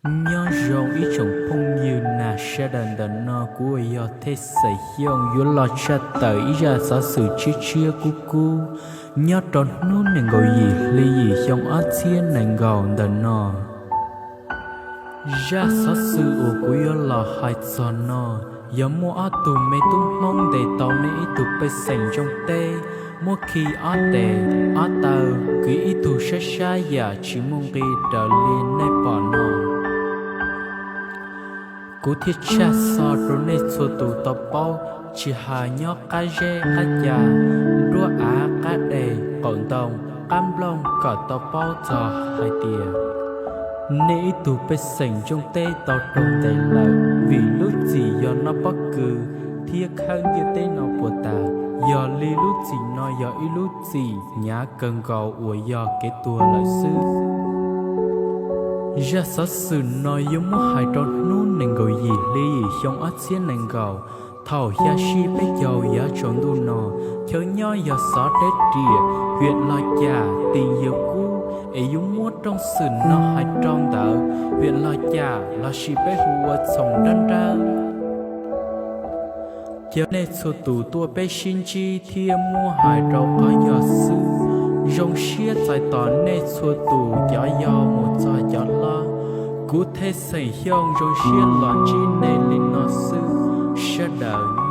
Nyob zoo ib tsoom phooj ywg na, sawv daws. Ntawm no kuv uas yog Thej Xeem Xyooj yuav los tshaj tawm ib zaj xov xwm tshiab tshiab kub kub nyob rau hnub nees nkaum yim hli yim xyoo ob txhiab nees nkaum ntawm no. Zaj xov xwm uas kuv yuav los hais txog no yog muaj ob tug me tub Hmoob ntes tau nej ib tug pej xeem ntsoog teb, muab khi ob tes ob taw, kwv ib tug sab sab yam tsis muaj nqis raws li nej pom no. Kuv thiaj tshaj xov rau nej txhua tus tau paub, tsis hais nyob qab zeb qab ca, nruab av qab deg qaum ntoo qab nplooj kom tau paub txog hais tias nej ib tug pej xeem ntsoog teb tau raug ntes lawm vim lub txim yog noj pob kws thiab khawb ntiaj teb no puas tas, yog li lub txim no yog ib lub txim hnyav kawg nkaus uas yog kev tuag lawm xwb. Zaj xov xwm no yuav muab hais rau hnub nees nkaum yim hli yim xyoo ob txhiab nees nkaum, thaum xya sij peb caug yav tsaus ntuj no, chaw nyob yog xov Deb Riam, hiam Los Cam, teem Yawg Kub, es yuav muab rooj xwm no hais rau ntawd hiam Los Cam lossis peb hu ua Txhoom Nrab Nrab. Caw nej txhua tus tuaj peb sib ntsib thiab muab hais rau qhov yog xwb. Zoo siab txais tos nej txhua tus cov yau mus txog cov hlob. Kuv Thej Xeem Xyooj zoo siab los ntsib nej li no xwb, sawv daws